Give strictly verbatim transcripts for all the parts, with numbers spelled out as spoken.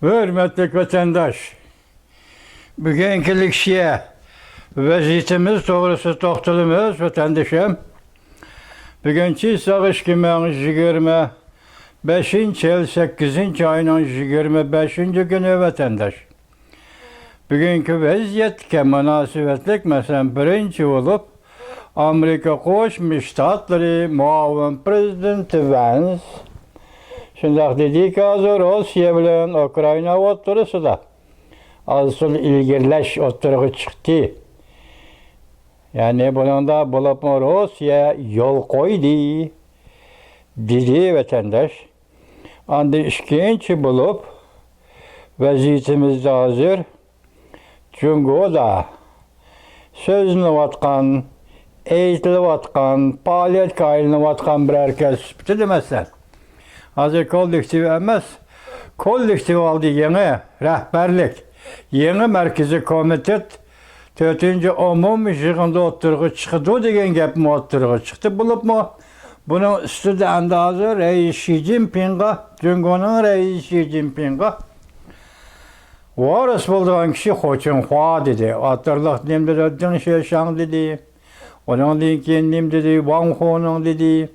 ھۆرمەتلىك ۋەتەنداش، بۈگۈنكى لېكسىيە ۋەزىيىتىمىز توغرىسىدا توختىلىمىز، ۋەتەندىشىم. بۈگۈن چىساغ ئىككى مىڭ يىگىرمە بەشىنچى يىل سەككىزىنچى ئاينىڭ يىگىرمە بەشىنچى كۈنى، ۋەتەنداش. بۈگۈنكى ۋەزىيەتكە مۇناسىۋەتلىك، مەسىلەن، بىرىنچى بولۇپ، ئامېرىكا قوشما شتاتلىرى مۇئاۋىن پرېزىدېنتى ۋەنس شۇنداق دېدىكى، ھازىر روسىيە بىلەن ئۇكرائىنا ئوتتۇرىسىدا ئازسۇل ئىلگىرىلەش ئوتتۇرىغا چىقتى. يەنى بۇنىڭدا بولۇپمۇ روسىيە يول قويدى، دېدى، ۋەتەنداش. ئاندىن ئىككىنچى بولۇپ، ۋەزىيىتىمىزدە ھازىر جۇڭگودا سۆزلىنىۋاتقان، ئېيتىلىۋاتقان، پائالىيەتكە ئايلىنىۋاتقان بىرەر كەس سۈپىتىدە، مەسىلەن، ھازىر كوللېكتىپ ئەمەس، كوللېكتىپ ئالدى يېڭى رەھبەرلىك، يېڭى مەركىزىي كومىتېت تۆتىنچى ئومۇمىي يىغىندا ئوتتۇرىغا چىقىدۇ دېگەن گەپمۇ ئوتتۇرىغا چىقتى. بولۇپمۇ بۇنىڭ ئۈستىدە ئەمدى ھازىر رەئىس شى جىنپىڭغا، جۇڭگونىڭ رەئىسى شى جىنپىڭغا ۋارىس بولىدىغان كىشى خۇ چىڭخۇا دېدى. ئاۋۋالراق نېمە دېدى؟ دېڭ شىشاڭ دېدى. ئۇنىڭدىن كېيىن نېمە دېدى؟ ۋاڭ خۇنىڭ دېدى.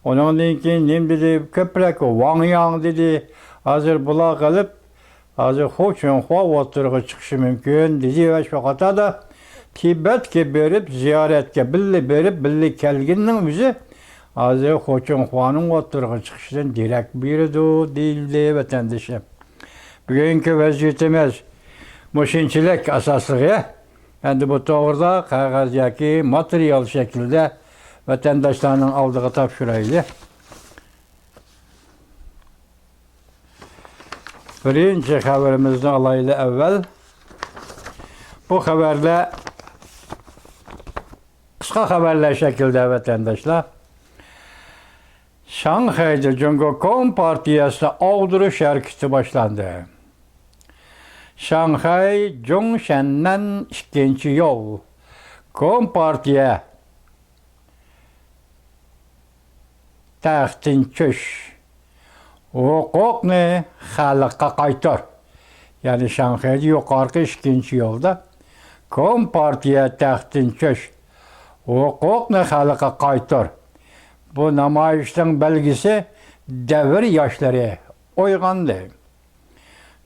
ئۇنىڭدىن كېيىن نېمە دېدى؟ كۆپرەك ۋاڭ ياڭ دېدى. ھازىر بۇلار قېلىپ، ھازىر خۇ چىڭخۇا ئوتتۇرىغا چىقىشى مۇمكىن، دېدى. ۋە شۇ قاتاردا تىبەتكە بېرىپ، زىيارەتكە بىللە بېرىپ، بىللە كەلگىنىنىڭ ئۆزى ھازىر خۇ چىڭخۇانىڭ ئوتتۇرىغا چىقىشىدىن دېرەك بېرىدۇ، دېيىلدى، ۋەتەندىشىم. بۈگۈنكى ۋەزىيىتىمىز مۇشۇنچىلىك ئاساسلىقى. ئەمدى بۇ توغرىدا قەغەز ياكى ماتېرىيال شەكلىدە ۋەتەنداشلارنىڭ ئالدىغا تاپشۇرايلى. بىرىنچى خەۋىرىمىزنى ئالايلى ئەۋۋەل. بۇ خەۋەرلەر قىسقا خەۋەرلەر شەكلىدە، ۋەتەنداشلار. شاڭخەيدە جۇڭگو كومپارتىيەسىنى ئاغدۇرۇش ھەرىكىتى باشلاندى. شاڭخەي جۇڭشەنمەن ئىككىنچى يول كومپارتىيە تەختىن چۈش، ھوقۇقنى خەلققە قايتۇر. يەنى شاڭخەيدە يۇقىرىقى ئىككىنچى يولدا كومپارتىيە تەختىن چۈش، ھوقۇقنى خەلققە قايتۇر. بۇ نامايىشنىڭ بەلگىسى دەۋر ياشلىرى ئويغاندى.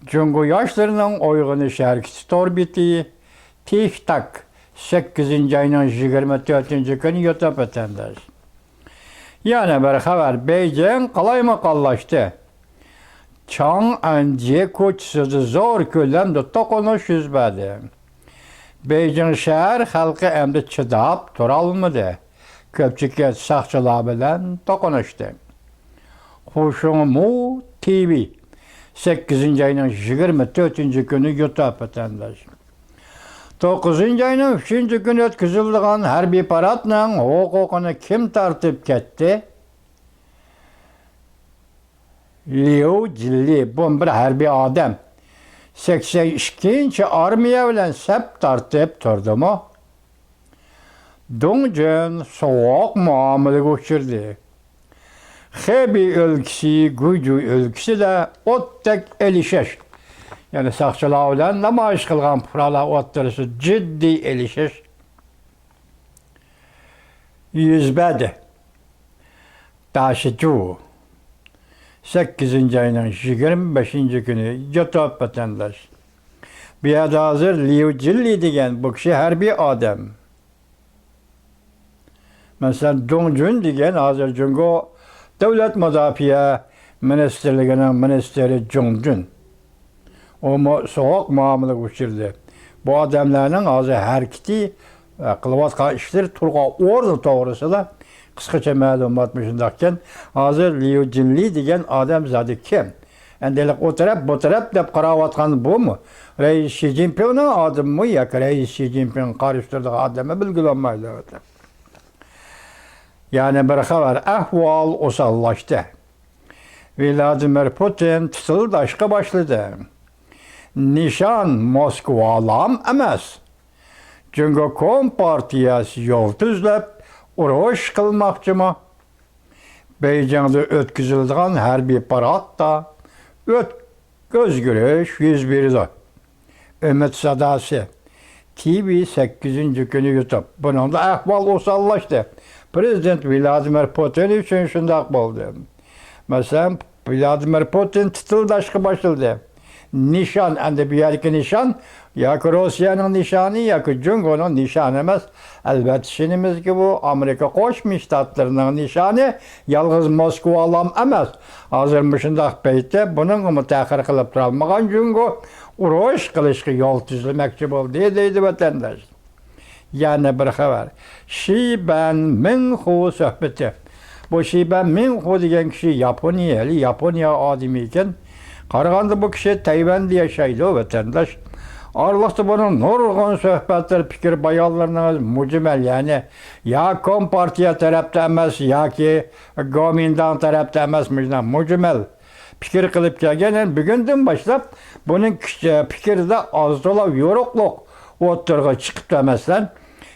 جۇڭگو ياشلىرىنىڭ ئويغىنىش ھەرىكىتى تور بېتى، تىك تاك، سەككىزىنچى ئاينىڭ يىگىرمە تۆتىنچى كۈنى يۇتۇپ ئۆتەندى. يەنە بىر خەۋەر، بېيجىڭ قالايمىقانلاشتى. چاڭئەنجيې كوچىسىدا زور كۆلەمدە توقۇنۇش يۈز بەردى. بېيجىڭ شەھەر خەلقى ئەمدى چىداپ تۇرالمىدى. كۆپچىلىك ساقچىلار بىلەن توقۇنۇشتى. خۇشۇڭمۇ تىۋى، سەككىزىنچى ئاينىڭ يىگىرمە تۆتىنچى كۈنى يۇتۇپ ئۆتەندى. توققۇزىنچى ئاينىڭ ئۈچىنچى كۈنى ئۆتكۈزۈلىدىغان ھەربىي پاراتنىڭ ھوقۇقىنى كىم تارتىپ كەتتى؟ ليۇ جىنلى، بۇ بىر ھەربىي ئادەم. سەكسەن ئىككىنچى ئارمىيە بىلەن سەپ تارتىپ تۇردىمۇ؟ دۇڭجۈن سوغۇق مۇئامىلىگە ئۇچرىدى. خېبېي ئۆلكىسى، گۇيجۇ ئۆلكىسىدە ئوتتەك ئېلىشىش، يەنى ساقچىلار بىلەن نامايىش قىلغان پۇقرالار ئوتتۇرىسىدا جىددىي ئېلىشىش يۈز بەردى. داشىجۇ، سەككىزىنچى ئاينىڭ يىگىرمە بەشىنچى كۈنى يۇتۇپ ئۆتەندى. بۇ يەردە ھازىر ليۇ جىنلى دېگەن بۇ كىشى ھەربىي ئادەم. مەسىلەن، دۇڭ جۈن دېگەن ھازىر جۇڭگو دۆلەت مۇداپىئە مىنىستىرلىكىنىڭ مىنىستىرى جۇڭ جۈن. ئۇمۇ سوغۇق مۇئامىلىگە ئۇچرىدى. بۇ ئادەملەرنىڭ ھازىر ھەرىكىتى، ئە، قىلىۋاتقان ئىشلىرى، تۇرغان ئورنى توغرىسىدا قىسقىچە مەلۇمات مۇشۇنداقكەن. ھازىر ليۇ جىنلى دېگەن ئادەم زادى كىم؟ ئەمدى ھېلىقى ئۇ تەرەپ، بۇ تەرەپ دەپ قاراۋاتقان بۇمۇ رەئىس شى جىنپىڭنىڭ ئادىمىمۇ ياكى رەئىس شى جىنپىڭغا قارشى تۇرىدىغان ئادەممۇ بىلگىلى بولمايدۇ. يەنە بىر خەۋەر، ئەھۋال ئوساللاشتى. ۋلادىمىر پۇتىن پىسىلداشقا باشلىدى. نىشان موسكۋالام ئەمەس. جۇڭگو كومپارتىيەسى يول تۈزلەپ ئۇرۇش قىلماقچىمۇ؟ بېيجىڭدا ئۆتكۈزۈلىدىغان ھەربىي پاراتتا ئۆت-، ئۆزگىرىش يۈز بېرىدۇ. ئۈمىد ساداسى. تىۋى سەككىزىنچى كۈنى يۇتۇپ، بۇنىڭدا ئەھۋال ئوساللاشتى. پىرېزىدېنت ۋلادىمىر پۇتىن ئۈچۈن شۇنداق بولدى. مەسىلەن، ۋلادىمىر پۇتىن تىتىلداشقا باشلىدى. نىشان، ئەمدى بۇ يەردىكى نىشان ياكى روسىيەنىڭ نىشانى، ياكى جۇڭگونىڭ نىشانى ئەمەس. ئەلۋەتتە، ئىشىنىمىزكى، بۇ ئامېرىكا قوشما شتاتلىرىنىڭ نىشانى، يالغۇز موسكۋالام ئەمەس. ھازىر مۇشۇنداق پەيتتە بۇنىڭغىمۇ تەخىر قىلىپ تۇرالمىغان جۇڭگو ئۇرۇش قىلىشقا يول تۈزلىمەكچى بولدى، دەيدۇ ۋەتەنداش. يەنە بىر خەۋەر. شى بەن مىڭخۇ سۆھبىتى. بۇ شى بەن مىڭخۇ دېگەن كىشى ياپونىيە، ھېلى ياپونىيە ئادىمى ئىكەن. قارىغاندا بۇ كىشى تەيۋەندە ياشايدۇ، ۋەتەنداش. ئارىلىقتا بۇنىڭ نۇرغۇن سۆھبەتلىرى، پىكىر بايانلىرىنىڭ مۇجمەل، يەنى يا كومپارتىيە تەرەپتە ئەمەس، ياكى گومىنداڭ تەرەپتە ئەمەس، مۇشۇنداق مۇجمەل پىكىر قىلىپ كەلگەن. يەنى بۈگۈندىن باشلاپ بۇنىڭ كىچ-، پىكرىدە ئاز-تولا يورۇقلۇق ئوتتۇرىغا چىقىپتۇ. مەسىلەن،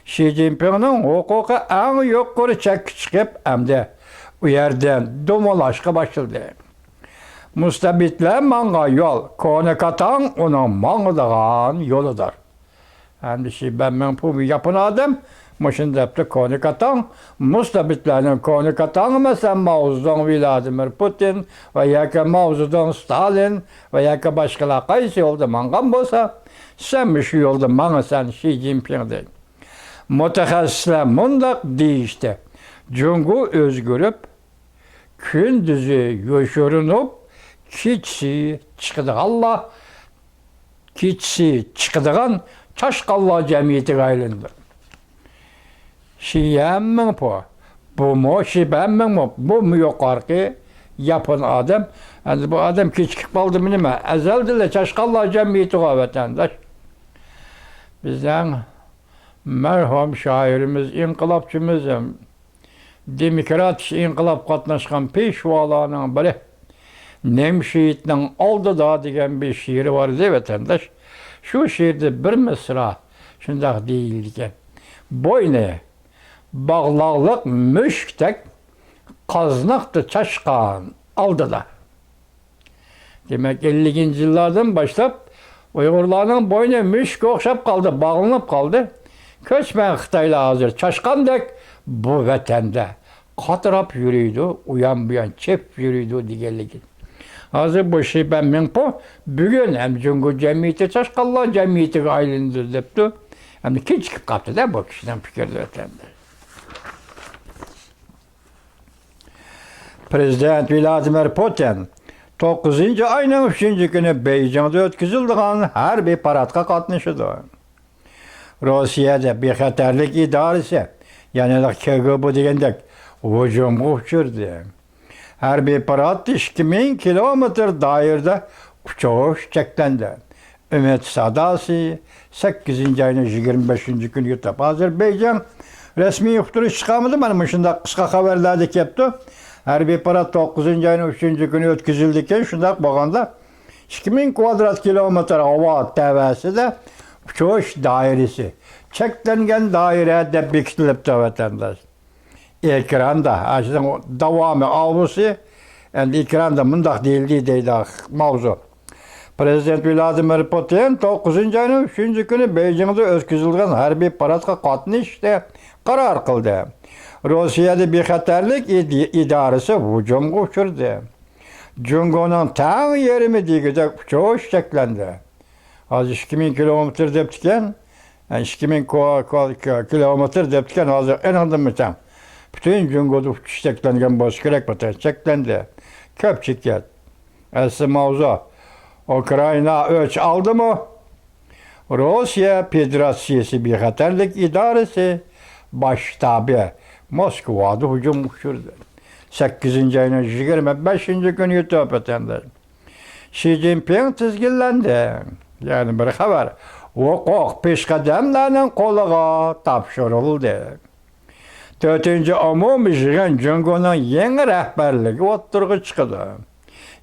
شى جىنپىڭنىڭ ھوقۇقى ئەڭ يۇقىرى چەككە چىقىپ، ئەمدى ئۇ يەردىن دومىلاشقا باشلىدى. مۇستەبىتلەر ماڭغان يول، كونا كاتاڭ ئۇنىڭ ماڭىدىغان يولىدۇر. ئەمدى شى بەن مىڭپۇ بىر ياپون ئادەم مۇشۇنى دەپتۇ، كونا كاتاڭ، مۇستەبىتلەرنىڭ كونا كاتاڭى، مەسىلەن، ماۋزېدۇڭ ۋلادىمىر پۇتىن ۋە ياكى ماۋزېدۇڭ ستالىن ۋە ياكى باشقىلار قايسى يولدا ماڭغان بولسا، سەن مۇشۇ يولدا ماڭىسەن، شى جىنپىڭ دەيدۇ. مۇتەخەسسىسلەر مۇنداق دېيىشتى، جۇڭگو ئۆزگىرىپ، كۈندۈزى يوشۇرۇنۇپ، كېچىسى چىقىدىغانلار، كېچىسى چىقىدىغان چاشقانلار جەمئىيىتىگە ئايلىنىدۇ. شى يەنمىڭپۇ، بۇمۇ شى بەنمىڭمۇ، بۇمۇ يۇقىرىقى ياپون ئادەم. ئەمدى بۇ ئادەم كېچىكىپ قالدىمۇ نېمە؟ ئەزەلدىنلا چاشقانلار جەمئىيىتىغۇ ۋەتەنداش. بىزنىڭ مەرھۇم شائىرىمىز، ئىنقىلابچىمىز، دېموكراتىك ئىنقىلاب قاتناشقان پېشۋالارنىڭ بىرى نەمشىدنىڭ ئالدىدا دېگەن بىر شېئىرى بار ئىدى، ۋەتەنداش. شۇ شېئىردا بىر مىسرا شۇنداق دېيىلىدىكەن: بوينى باغلاقلىق مۈشۈكتەك، قازناقتا چاشقان ئالدىدا. دېمەك، ئەللىكىنچى يىللاردىن باشلاپ ئۇيغۇرلارنىڭ بوينى مۈشۈككە ئوخشاپ قالدى، باغلىنىپ قالدى. كۆچمەن خىتايلار ھازىر چاشقاندەك بۇ ۋەتەندە قاتراپ يۈرىدۇ، ئۇيان-بۇيان چېپىپ يۈرىدۇ دېگەنلىكى. ھازىر بۇ شى بەنمىڭپۇ بۈگۈن ھەم جۇڭگو جەمئىيىتى چاشقانلار جەمئىيىتىگە ئايلىنىدۇ دەپتۇ. ئەمدى كېچىكىپ قاپتۇ-دە بۇ كىشىنىڭ پىكرىدە ۋەتەندە. پىرېزىدېنت ۋلادىمىر پۇتىن توققۇزىنچى ئاينىڭ ئۈچىنچى كۈنى بېيجىڭدا ئۆتكۈزۈلىدىغان ھەربىي پاراتقا قاتنىشىدۇ. روسىيەدە بىخەتەرلىك ئىدارىسى، يەنى كىگبې دېگەندەك، ھۇجۇمغا ئۇچرىدى. ھەربىي پارات ئىككى مىڭ كىلومېتىر دائىرىدە ئۇچۇش چەكلەندى. ئۈمىد ساداسى سەككىزىنچى ئاينىڭ يىگىرمە بەشىنچى كۈنى يۇتۇپ، ھازىر بېيجىڭ رەسمىي ئۇقتۇرۇش چىقارمىدى، مانا مۇشۇنداق قىسقا خەۋەرلەردە كەپتۇ. ھەربىي پارات توققۇزىنچى ئاينىڭ ئۈچىنچى كۈنى ئۆتكۈزۈلىدىكەن، شۇنداق بولغاندا ئىككى مىڭ كۋادرات كىلومېتىر ھاۋا تەۋەسىدە ئۇچۇش دائىرىسى، چەكلەنگەن دائىرە دەپ بېكىتىلىپتۇ، ۋەتەنداش. ئېكراندا، ئاشۇنىڭ داۋامى ئاۋۇسى، ئەمدى ئېكراندا مۇنداق دېيىلدى دەيدۇ ماۋزۇ. پىرېزىدېنت ۋلادىمىر پۇتىن توققۇزىنچى ئاينىڭ ئۈچىنچى كۈنى بېيجىڭدا ئۆتكۈزۈلگەن ھەربىي پاراتقا قاتنىشىشنى قارار قىلدى. روسىيەدە بىخەتەرلىك ئىد-، ئىدارىسى ھۇجۇمغا ئۇچرىدى. جۇڭگونىڭ تەڭ يېرىمى دېگۈدەك ئۇچۇش چەكلەندى. ھازىر ئىككى مىڭ كىلومېتىر دەپتىكەن. ئىككى مىڭ كو-، كو-، كو-، كىلومېتىر دەپتىكەن، ھازىر ئېنىقىدىنمۇ تەڭ. پۈتۈن جۇڭگودا ئۇچۇش چەكلەنگەن بولسا كېرەك، بۇ چەكلەندى. كۆپ چېكەت. ئەسلى ماۋزۇ، ئۇكرائىنا ئۆچ ئالدىمۇ؟ روسىيە فېدېراتسىيىسى بىخەتەرلىك ئىدارىسى باش شتابى موسكۋادا ھۇجۇمغا ئۇچرىدى. سەككىزىنچى ئاينىڭ يىگىرمە بەشىنچى كۈنى يۇتۇپ ئۆتەندى. شى جىنپىڭ تىزگىنلەندى. يەنە بىر خەۋەر. ھوقۇق پېشقەدەملەرنىڭ قولىغا تاپشۇرۇلدى. تۆتىنچى ئومۇمىي يىغىن جۇڭگونىڭ يېڭى رەھبەرلىكى ئوتتۇرىغا چىقىدۇ.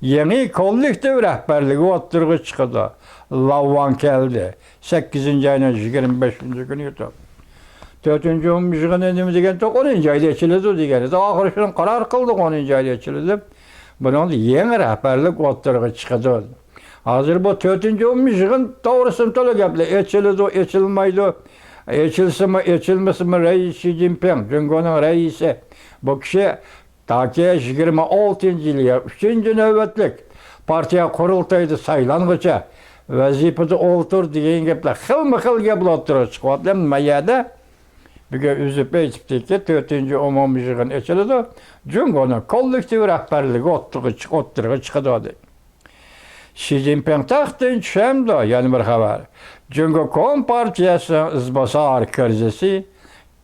يېڭى كوللېكتىپ رەھبەرلىكى ئوتتۇرىغا چىقىدۇ. لاۋۋاڭ كەلدى. سەككىزىنچى ئاينىڭ يىگىرمە بەشىنچى كۈنى يۇتۇپ. تۆتىنچى ئومۇمىي يىغىنى نېمە دېگەنتۇق؟ ئونىنچى ئايدا ئېچىلىدۇ دېگەن ئىدى. ئاخىرى شۇنى قارار قىلدۇق، ئونىنچى ئايدا ئېچىلىدۇ دەپ. بۇنىڭدا يېڭى رەھبەرلىك ئوتتۇرىغا چىقىدۇ. ھازىر بۇ تۆتىنچى ئومۇمىي يىغىن توغرىسىدا تولا گەپلەر. ئېچىلىدۇ، ئېچىلمايدۇ. ئېچىلسىمۇ، ئېچىلمىسىمۇ، رەئىس شى جىنپىڭ، جۇڭگونىڭ رەئىسى. بۇ كىشى تاكى يىگىرمە ئالتىنچى يىلى ئۈچىنچى نۆۋەتلىك پارتىيە قۇرۇلتىيىدا سايلانغۇچە ۋەزىپىدە ئولتۇر دېگەن گەپلەر، خىلمۇ خىل گەپلەر ئوتتۇرىغا چىقىۋاتىدۇ. ما يەردە بۈگۈن ئۈزۈپ ئېيتىپتىكى، تۆتىنچى ئومۇمىي يىغىن ئېچىلىدۇ، جۇڭگونىڭ كوللېكتىپ رەھبەرلىكى ئوتتۇرىغا چىق-، ئوتتۇرىغا چىقىدۇ، دەيدۇ. شى جىنپىڭ تەختتىن چۈشەمدۇ؟ يەنە بىر خەۋەر. جۇڭگو كومپارتىيەسىنىڭ ئىزباسار كىرىزىسى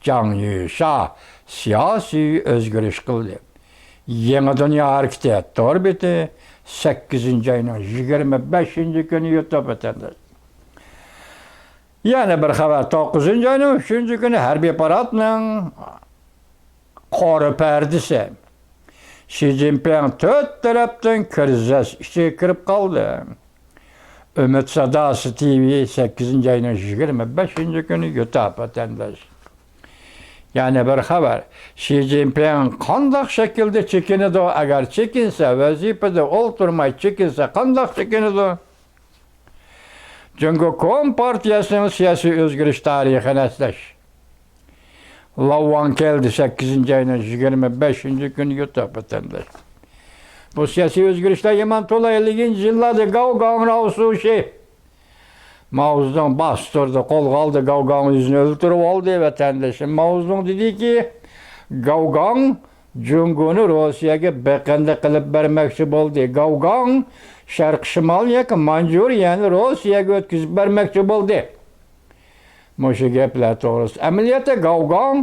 جاڭ يۈشا سىياسىي ئۆزگىرىش قىلدى. يېڭى دۇنيا ھەرىكىتى تور بېتى، سەككىزىنچى ئاينىڭ يىگىرمە بەشىنچى كۈنى يۇتۇپ ئۆتەندى. يەنە بىر خەۋەر، توققۇزىنچى ئاينىڭ ئۈچىنچى كۈنى ھەربىي پاراتنىڭ قارا پەردىسى. شى جىنپىڭ تۆت تەرەپتىن كىرىزىس ئىچىگە كىرىپ قالدى. ئۈمىد ساداسى تى ۋى، سەككىزىنچى ئاينىڭ يىگىرمە بەشىنچى كۈنى يۇتۇپ ئۆتەندى. يەنە بىر خەۋەر، شى جىنپىڭ قانداق شەكىلدە چېكىنىدۇ؟ ئەگەر چېكىنسە، ۋەزىپىدە ئولتۇرماي چېكىنسە، قانداق چېكىنىدۇ؟ جۇڭگو كومپارتىيەسىنىڭ سىياسىي ئۆزگىرىش تارىخىنى ئەسلەش. لاۋ ۋاڭ كەلدى، سەككىزىنچى ئاينىڭ يىگىرمە بەشىنچى كۈنى يۇتۇپ ئۆتەندى. بۇ سىياسىي ئۆزگىرىشلەر يامان تولا ئەللىكىنچى يىللاردا گاۋگاڭ راۋسۇشى ماۋزېدۇڭ باستۇردى، قولغا ئالدى، گاۋگاڭ ئۆزىنى ئۆلتۈرۈۋالدى، ۋەتەندىشىم. ماۋزېدۇڭ دېدىكى، گاۋگاڭ جۇڭگونى روسىيەگە بېقىندى قىلىپ بەرمەكچى بولدى. گاۋگاڭ شەرقىي شىمال ياكى مانجۇرىيەنى روسىيەگە ئۆتكۈزۈپ بەرمەكچى بولدى. مۇشۇ گەپلەر توغرىسىدا. ئەمەلىيەتتە گاۋگاڭ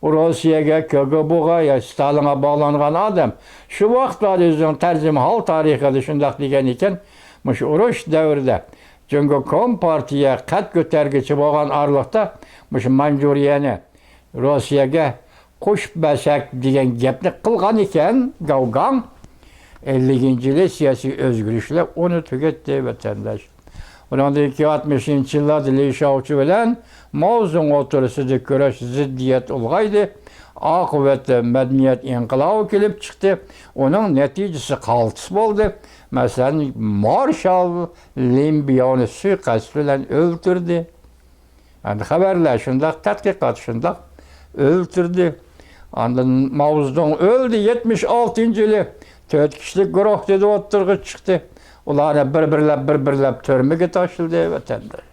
روسىيەگە، كېگېبېغا يا ستالىنغا باغلانغان ئادەم. شۇ ۋاقىتلاردا ئۆزىنىڭ تەرجىمىھال تارىخىدا شۇنداق دېگەن ئىكەن، مۇشۇ ئۇرۇش دەۋرىدە جۇڭگو كومپارتىيە قەد كۆتەرگۈچى بولغان ئارىلىقتا مۇشۇ مانجۇرىيەنى روسىيەگە قوشۇپ بەرسەك دېگەن گەپنى قىلغان ئىكەن گاۋگاڭ. ئەللىكىنچى يىلى سىياسىي ئۆزگىرىشلەر ئۇنى تۈگەتتى، ۋەتەنداش. ئۇنىڭدىن كېيىن ئاتمىشىنچى يىللاردا لى شياۋچى بىلەن ماۋزېدۇڭ ئوتتۇرىسىدا كۈرەش، زىددىيەت ئۇلغايدى. ئاقىۋەتتە مەدەنىيەت ئىنقىلابى كېلىپ چىقتى. ئۇنىڭ نەتىجىسى قالتىس بولدى. مەسىلەن، مارشال لىن بياۋنى سۇيىقەست بىلەن ئۆلتۈردى. ئەمدى خەۋەرلەر شۇنداق، تەتقىقات شۇنداق، ئۆلتۈردى. ئاندىن ماۋزېدۇڭ ئۆلدى، يەتمىش ئالتىنچى يىلى تۆت كىشىلىك گۇرۇھ دېدى ئوتتۇرىغا چىقتى. ئۇلارنى بىر-بىرلەپ، بىر-بىرلەپ تۈرمىگە تاشلىدى، ۋەتەنداش.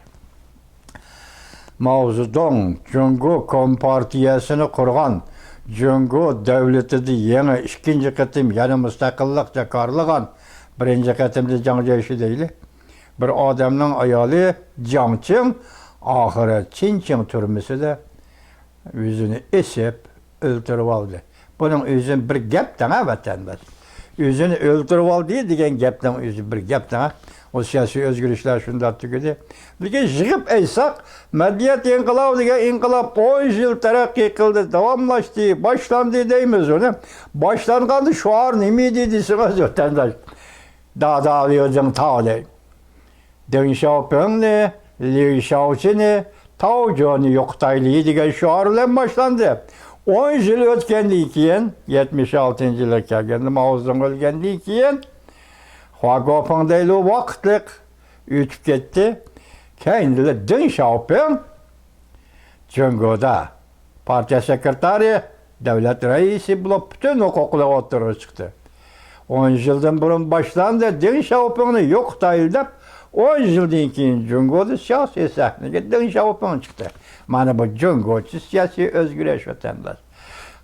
ماۋزېدۇڭ جۇڭگو كومپارتىيەسىنى قۇرغان، جۇڭگو دۆلىتىدە يېڭى ئىككىنچى قېتىم يەنە مۇستەقىللىق جاكارلىغان، بىرىنچى قېتىمدا جاڭ جيېشى دەيلى. بىر ئادەمنىڭ ئايالى جاڭ چىڭ ئاخىرى چىنچىڭ تۈرمىسىدە ئۆزىنى ئېسىپ ئۆلتۈرۈۋالدى. بۇنىڭ ئۆزىنى بىر گەپ دەڭە، ۋەتەنداش. ئۆزىنى ئۆلتۈرۈۋالدى دېگەن گەپنىڭ ئۆزى بىر گەپ دەڭە. ئۇ سىياسىي ئۆزگىرىشلەر شۇنداق تۈگىدى. لېكىن يىغىپ ئېيتساق، مەدەنىيەت ئىنقىلابى دېگەن ئىنقىلاب ئون يىل تەرەققىي قىلدى، داۋاملاشتى، باشلاندى دەيمىز ئۇنى. باشلانغاندا شوئار نېمە ئىدى دېسىڭىز، ۋەتەنداش. دادا ليۇ جىڭتاۋ دەيدۇ. دېڭ شياۋپىڭنى، ليۇ شياۋچىنى، تاۋ جونى يوقىتايلى دېگەن شوئار بىلەن باشلاندى. ئون يىل ئۆتكەندىن كېيىن، يەتمىش ئالتىنچى يىلغا كەلگەندە، ماۋزېدۇڭ ئۆلگەندىن كېيىن، خۇا گوپىڭ دەيلى ۋاقىتلىق ئۆتۈپ كەتتى. كەينىدىلا دېڭ شياۋپىڭ جۇڭگودا پارتىيە سېكرېتارى، دۆلەت رەئىسى بولۇپ پۈتۈن ھوقۇقلىرى ئوتتۇرىغا چىقتى. ئون يىلدىن بۇرۇن باشلاندى، دېڭ شياۋپىڭنى يوقىتايلى دەپ، ئون يىلدىن كېيىن جۇڭگودا سىياسىي سەھنىگە دېڭ شياۋپىڭ چىقتى. مانا بۇ جۇڭگوچە سىياسىي ئۆزگىرىش، ۋەتەنداش.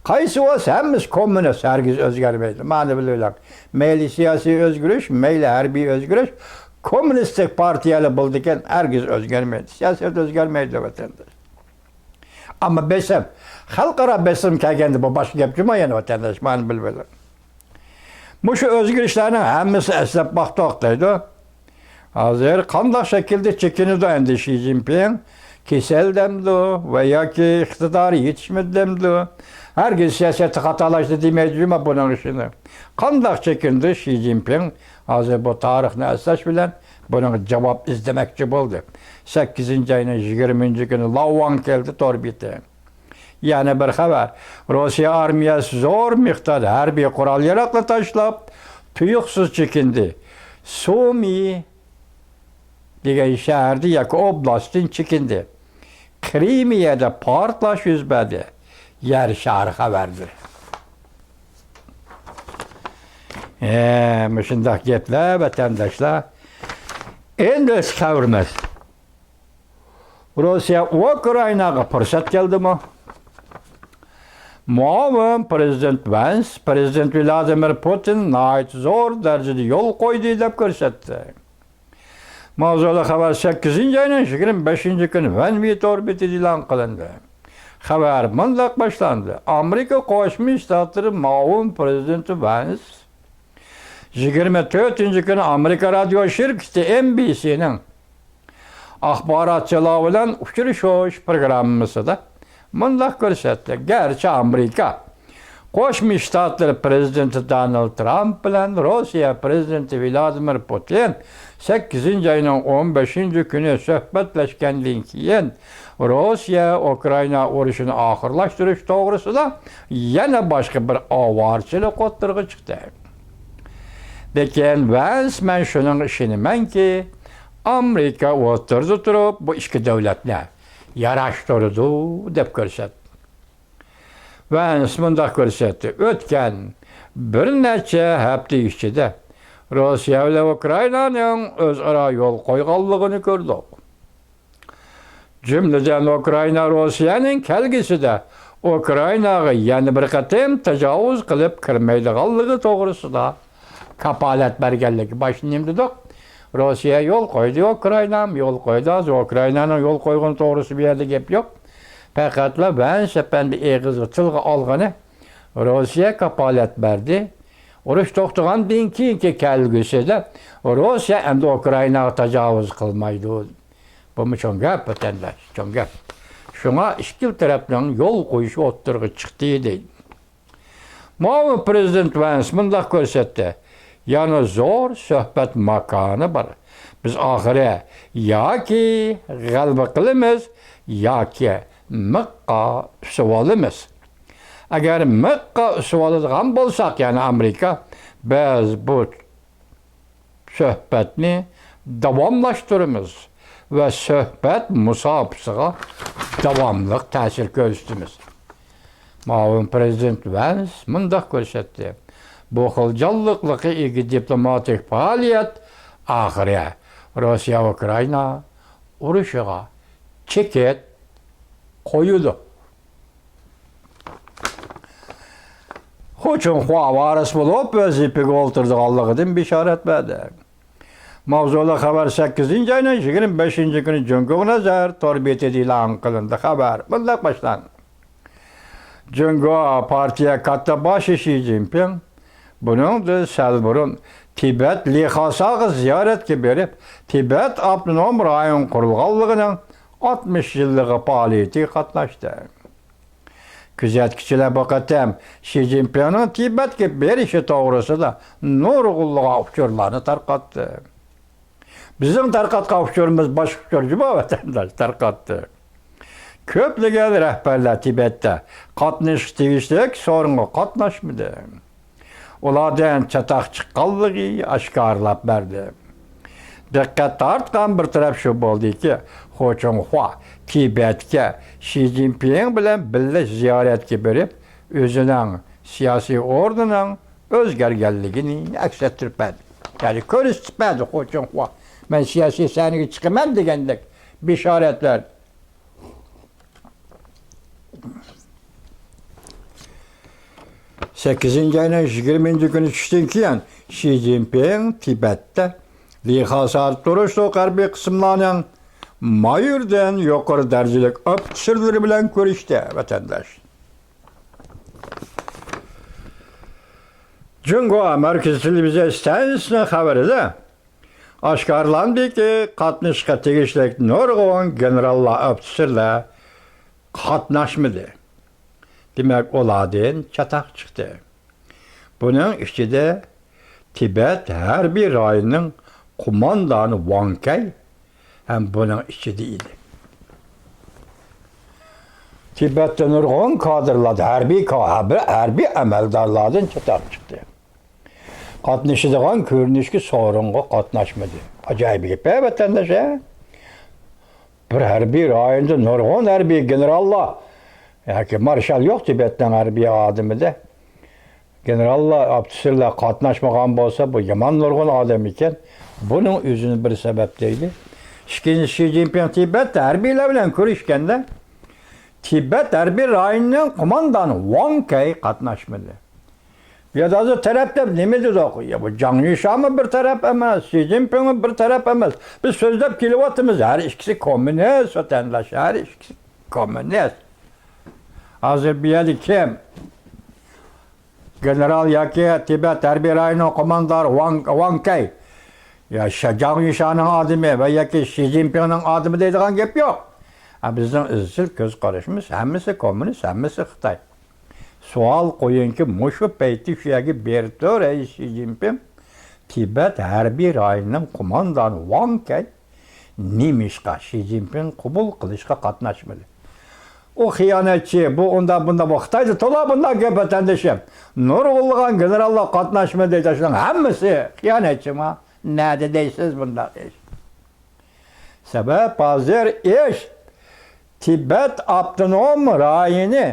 قايسى بولسا ھەممىسى كوممۇنىست، ھەرگىز ئۆزگەرمەيدۇ. مانا بىلىۋېلىڭ. مەيلى سىياسىي ئۆزگىرىش، مەيلى ھەربىي ئۆزگىرىش، كوممۇنىستىك پارتىيەلەر بولىدىكەن، ھەرگىز ئۆزگەرمەيدۇ. سىياسەت ئۆزگەرمەيدۇ، ۋەتەنداش. ئەمما بېسىم، خەلقئارا بېسىم كەلگەندە بۇ باشقا گەپ جۇما يەنە، ۋەتەنداش، مانا بىلىۋېلىڭ. مۇشۇ ئۆزگىرىشلەرنىڭ ھەممىسى ئەسلەپ باقتۇق دەيدۇ. ھازىر قانداق شەكىلدە چېكىنىدۇ ئەمدى شى جىنپىڭ؟ كېسەل دەمدۇ ۋە ياكى ئىقتىدارى يېتىشمىدى دەمدۇ؟ ھەرگىز سىياسەتتە خاتالاشتى دېمەيدۇ جۇما بۇنىڭ ئىشىنى. قانداق چېكىندى شى جىنپىڭ؟ ھازىر بۇ تارىخنى ئەسلەش بىلەن بۇنىڭغا جاۋاب ئىزدىمەكچى بولدى. سەككىزىنچى ئاينىڭ يىگىرمىنچى كۈنى لاۋ ۋاڭ كەلدى تور بېتى. يەنە بىر خەۋەر. روسىيە ئارمىيەسى زور مىقداردا ھەربىي قورال-ياراغنى تاشلاپ، تۇيۇقسىز چېكىندى. سۇمى دېگەن شەھەردە ياكى ئوبلاستتىن چېكىندى. قىرىمىيەدە پارتلاش يۈز بەردى. يەر شارى خەۋەرلىرى. ھە، مۇشۇنداق گەپلەر، ۋەتەنداشلار. ئەمدى خەۋىرىمىز. روسىيە ئۇكرائىناغا پۇرسەت كەلدىمۇ؟ مۇئاۋىن پىرېزىدېنت ۋەنس پىرېزىدېنت ۋلادىمىر پۇتىن ناھايىتى زور دەرىجىدە يول قويدى دەپ كۆرسەتتى. ماۋزۇلۇق خەۋەر سەككىزىنچى ئاينىڭ يىگىرمە بەشىنچى كۈنى ۋەن ۋى تور بېتىدە ئېلان قىلىندى. خەۋەر مۇنداق باشلاندى. ئامېرىكا قوشما شتاتلىرى مۇئاۋىن پىرېزىدېنتى ۋەنس يىگىرمە تۆتىنچى كۈنى ئامېرىكا رادىيو شىركىتى ئېن بى سىنىڭ ئاخباراتچىلار بىلەن ئۇچرىشىش پروگراممىسىدا مۇنداق كۆرسەتتى. گەرچە ئامېرىكا قوشما شتاتلىرى پىرېزىدېنتى دونالد ترامپ بىلەن روسىيە پىرېزىدېنتى ۋلادىمىر پۇتىن سەككىزىنچى ئاينىڭ ئون بەشىنچى كۈنى سۆھبەتلەشكەندىن كېيىن، روسىيە ئۇكرائىنا ئۇرۇشىنى ئاخىرلاشتۇرۇش توغرىسىدا يەنە باشقا بىر ئاۋارىچىلىك ئوتتۇرىغا چىقتى. لېكىن ۋەنس، مەن شۇنىڭغا ئىشىنىمەنكى، ئامېرىكا ئوتتۇرىدا تۇرۇپ، بۇ ئىككى دۆلەتنى ياراشتۇرىدۇ، دەپ كۆرسەتتى. ۋەنس مۇنداق كۆرسەتتى، ئۆتكەن بىر نەچچە ھەپتە ئىچىدە روسىيە بىلەن ئۇكرائىنانىڭ ئۆزئارا يول قويغانلىقىنى كۆردۇق. جۈملىدىن، ئۇكرائىنا روسىيەنىڭ كەلگۈسىدە ئۇكرائىناغا يەنە بىر قېتىم تاجاۋۇز قىلىپ كىرمەيدىغانلىقى توغرىسىدا كاپالەت بەرگەنلىكى. باشتا نېمە دېدۇق؟ روسىيە يول قويدى، ئۇكرائىنا يول قويدى. ھازىر ئۇكرائىنانىڭ يول قويغىنى توغرىسىدا بۇ يەردە گەپ يوق. پەقەتلا ۋەنس ئەپەندى ئېغىزغا تىلغا ئالغىنى، روسىيە كاپالەت بەردى. ئۇرۇش توختىغاندىن كېيىنكى كەلگۈسىدە روسىيە ئەمدى ئۇكرائىناغا تاجاۋۇز قىلمايدۇ. بۇمۇ چوڭ گەپ، ۋەتەنداش، چوڭ گەپ. شۇڭا ئىككىلا تەرەپنىڭ يول قويۇشى ئوتتۇرىغا چىقتى، دەيدۇ. مۇئاۋىن پىرېزىدېنت ۋەنس مۇنداق كۆرسەتتى، يەنە زور سۆھبەت ماكانى بار. بىز ئاخىرى ياكى غەلىبە قىلىمىز، ياكى مىخقا ئۈسۈۋالىمىز. ئەگەر مىخقا ئۈسۈۋالىدىغان بولساق، يەنى ئامېرىكا، بىز بۇ سۆھبەتنى داۋاملاشتۇرىمىز ۋە سۆھبەت مۇساپىسىغا داۋاملىق تەسىر كۆرسىتىمىز. مۇئاۋىن پىرېزىدېنت ۋەنس مۇنداق كۆرسەتتى، بۇ خىل جانلىقلىققا ئىگە دىپلوماتىك پائالىيەت ئاخىرى روسىيە ئۇكرائىنا ئۇرۇشىغا چېكىت قويىدۇ. خۇ چۇڭخۇا ۋارىس بولۇپ ۋەزىپىگە ئولتۇرىدىغانلىقىدىن بېشارەت بەردى. ماۋزۇلۇق خەۋەر سەككىزىنچى ئاينىڭ يىگىرمە بەشىنچى كۈنى جۇڭگوغا نەزەر تور بېتىدە ئېلان قىلىندى. خەۋەر مۇنداق باشلاندى. جۇڭگو پارتىيە كاتتا باشى شى جىنپىڭ بۇنىڭدىن سەل بۇرۇن تىبەت لىخاساغا زىيارەتكە بېرىپ، تىبەت ئاپتونوم رايون قۇرۇلغانلىقىنىڭ ئاتمىش يىللىقى پائالىيىتىگە قاتناشتى. كۆزەتكۈچىلەر بۇ قېتىم شى جىنپىڭنىڭ تىبەتكە بېرىشى توغرىسىدا نۇرغۇنلىغان ئۇچۇرلارنى تارقاتتى. بىزنىڭ تارقاتقان ئۇچۇرىمىز باشقا ئۇچۇر جۇمۇ، ۋەتەنداش، تارقاتتى. كۆپلىگەن رەھبەرلەر تىبەتتە قاتنىشىشقا تېگىشلىك سورۇنغا قاتناشمىدى. ئۇلاردىن چاتاق چىققانلىقى ئاشكارىلاپ بەردى. دىققەت تارتقان بىر تەرەپ شۇ بولدىكى، خۇ چۇڭخۇا تىبەتكە شى جىنپىڭ بىلەن بىللە زىيارەتكە بېرىپ، ئۆزىنىڭ سىياسىي ئورنىنىڭ ئۆزگەرگەنلىكىنى ئەكس ئەتتۈرۈپ بەردى. يەنى كۆرسىتىپ بەردى خۇ چۇڭخۇا، مەن سىياسىي سەھنىگە چىقىمەن دېگەندەك بېشارەتلەر. سەككىزىنچى ئاينىڭ يىگىرمىنچى كۈنى چۈشتىن كېيىن شى جىنپىڭ تىبەتتە لىخاسادا تۇرۇشلۇق ھەربىي قىسىملارنىڭ مايوردىن يۇقىرى دەرىجىلىك ئوفىتسېرلىرى بىلەن كۆرۈشتى، ۋەتەنداش. جۇڭگو مەركىزىي تېلېۋىزىيە ئىستانسىسىنىڭ خەۋىرىدە ئاشكارىلاندىكى، قاتنىشىشقا تېگىشلىك نۇرغۇن گېنېراللار، ئوفىتسېرلار قاتناشمىدى. دېمەك، ئۇلاردىن چاتاق چىقتى. بۇنىڭ ئىچىدە تىبەت ھەربىي رايونىنىڭ قوماندانى ۋاڭ كەي ھەم بۇنىڭ ئىچىدە ئىدى. تىبەتتە نۇرغۇن كادىرلار، ھەربىي كا-، ھەربىي، ھەربىي ئەمەلدارلاردىن چاتاق چىقتى. قاتنىشىدىغان كۆرۈنۈشكە سورۇنغا قاتناشمىدى. ئاجايىپ گەپ-ھە، ۋەتەنداش-ھە؟ بىر ھەربىي رايوندا نۇرغۇن ھەربىي گېنېراللار ياكى مارشال يوق تىبەتنىڭ ھەربىي ئادىمىدە. گېنېراللار، ئوفىتسېرلار قاتناشمىغان بولسا، بۇ يامان نۇرغۇن ئادەم ئىكەن. بۇنىڭ ئۆزىنى بىر سەۋەب دەيلى. ئىككىنچى، شى جىنپىڭ تىبەت ھەربىيلەر بىلەن كۆرۈشكەندە، تىبەت ھەربىي رايونىنىڭ قوماندانى ۋاڭ كەي قاتناشمىدى. بۇ يەردە ھازىر تەرەپ دەپ نېمە دېدۇق؟ يا، بۇ جاڭ يۈشانمۇ بىر تەرەپ ئەمەس، شى جىنپىڭمۇ بىر تەرەپ ئەمەس. بىز سۆزلەپ كېلىۋاتىمىز، ھەر ئىككىسى كوممۇنىست، ۋەتەنداش، ھەر ئىككىسى كوممۇنىست. ھازىر بۇ يەردە كىم؟ گېنېرال ياكى تىبەت ھەربىي رايونىنىڭ قوماندانى ۋاڭ، ۋاڭ كەي. يا شا-، جاڭ يۈشاننىڭ ئادىمى ۋە ياكى شى جىنپىڭنىڭ ئادىمى دەيدىغان گەپ يوق. ھە، بىزنىڭ ئىزچىل كۆز قارىشىمىز، ھەممىسى كوممۇنىست، ھەممىسى خىتاي. سوئال قويۇڭكى، مۇشۇ پەيتتە شۇ يەرگە بېرىپ تۇر، ئەي شى جىنپىڭ، تىبەت ھەربىي رايونىنىڭ قوماندانى ۋاڭ كەي نېمىشقا شى جىنپىڭ قوبۇل قىلىشقا قاتناشمىدى؟ ئۇ خىيانەتچى، بۇ ئۇنداق، بۇنداق، بۇ خىتايدا تولا بۇنداق گەپ، ۋەتەندىشىم. نۇرغۇنلىغان گېنېراللار قاتناشمىدى، شۇنىڭ ھەممىسى خىيانەتچىما؟ نەدە دەيسىز بۇنداق ئىش؟ سەۋەب، ھازىر ئىش تىبەت ئاپتونوم رايونى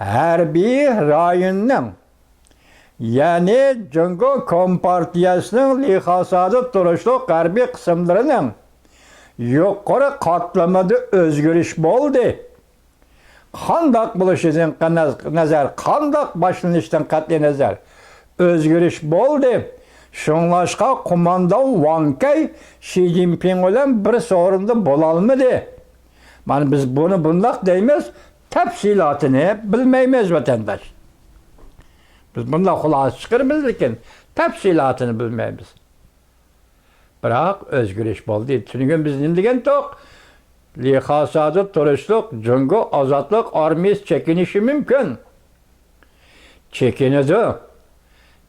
ھەربىي رايوننىڭ، يەنى جۇڭگو كومپارتىيەسىنىڭ لىخاسادا تۇرۇشلۇق ھەربىي قىسىملىرىنىڭ يۇقىرى قاتلىمىدا ئۆزگىرىش بولدى. قانداق بولۇشىدىن قەنە-، نەزەر، قانداق باشلىنىشىدىن قەتئىينەزەر، ئۆزگىرىش بولدى. شۇڭلاشقا قوماندان ۋاڭ كەي شى جىنپىڭ بىلەن بىر سورۇندا بولالمىدى. مانا بىز بۇنى بۇنداق دەيمىز، تەپسىلاتىنى بىلمەيمىز، ۋەتەنداش. بىز بۇنداق خۇلاسە چىقىرىمىز، لېكىن تەپسىلاتىنى بىلمەيمىز. بىراق ئۆزگىرىش بولدى. تۈنۈگۈن بىز نېمە دېگەنتۇق؟ لىخاسادا تۇرۇشلۇق جۇڭگو ئازادلىق ئارمىيىسى چېكىنىشى مۇمكىن. چېكىنىدۇ.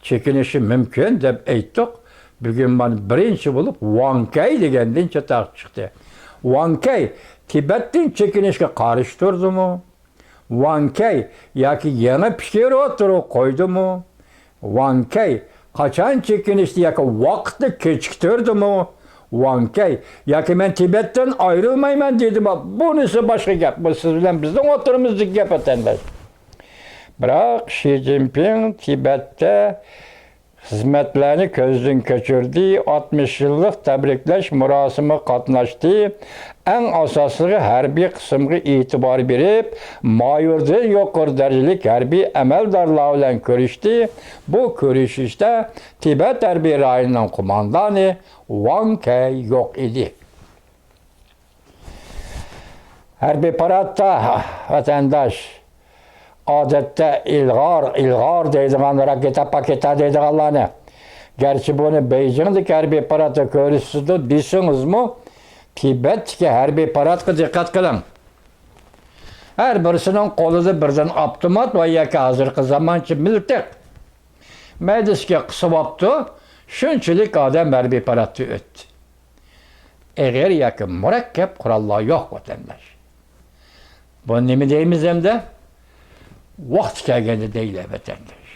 چېكىنىشى مۇمكىن دەپ ئېيتتۇق. بۈگۈن مانا بىرىنچى بولۇپ ۋاڭ كەي دېگەندىن چاتاق چىقتى. ۋاڭ كەي تىبەتتىن چېكىنىشكە قارشى تۇردىمۇ؟ ۋاڭ كەي ياكى يېڭى پىكىر ئوتتۇرىغا قويدىمۇ؟ ۋاڭ كەي قاچان چېكىنىشتى ياكى ۋاقىتنى كېچىكتۈردىمۇ؟ ۋاڭ كەي ياكى مەن تىبەتتىن ئايرىلمايمەن دېدىمۇ؟ بۇنىسى باشقا گەپ. بۇ سىز بىلەن بىزنىڭ ئوتتۇرىمىزدىكى گەپ، ۋەتەنداش. بىراق شى جىنپىڭ تىبەتتە خىزمەتلەرنى كۆزدىن كەچۈردى، ئاتمىش يىللىق تەبرىكلەش مۇراسىمىغا قاتناشتى. ئەڭ ئاساسلىقى، ھەربىي قىسىمغا ئېتىبار بېرىپ، مايوردىن يۇقىرى دەرىجىلىك ھەربىي ئەمەلدارلار بىلەن كۆرۈشتى. بۇ كۆرۈشۈشتە تىبەت ھەربىي رايونىنىڭ قوماندانى ۋاڭ كەي يوق ئىدى. ھەربىي پاراتتا، ۋەتەنداش، ئادەتتە ئىلغار، ئىلغار دەيدىغان، راكېتا، پاكېتا دەيدىغانلارنى، گەرچە بۇنى بېيجىڭدىكى ھەربىي پاراتتا كۆرسىتىدۇ دېسىڭىزمۇ، تىبەتتىكى ھەربىي پاراتقا دىققەت قىلىڭ. ھەر بىرسىنىڭ قولىدا بىردىن ئاپتومات ۋە ياكى ھازىرقى زامانچە مىلتىق. مەيدىسىگە قىسىۋاپتۇ، شۇنچىلىك ئادەم ھەربىي پاراتتا ئۆتتى. ئېغىر ياكى مۇرەككەپ قوراللار يوق، ۋەتەنداش. بۇ نېمە دەيمىز ئەمدى؟ ۋاقتى كەلگەندە دەيلى، ۋەتەنداش.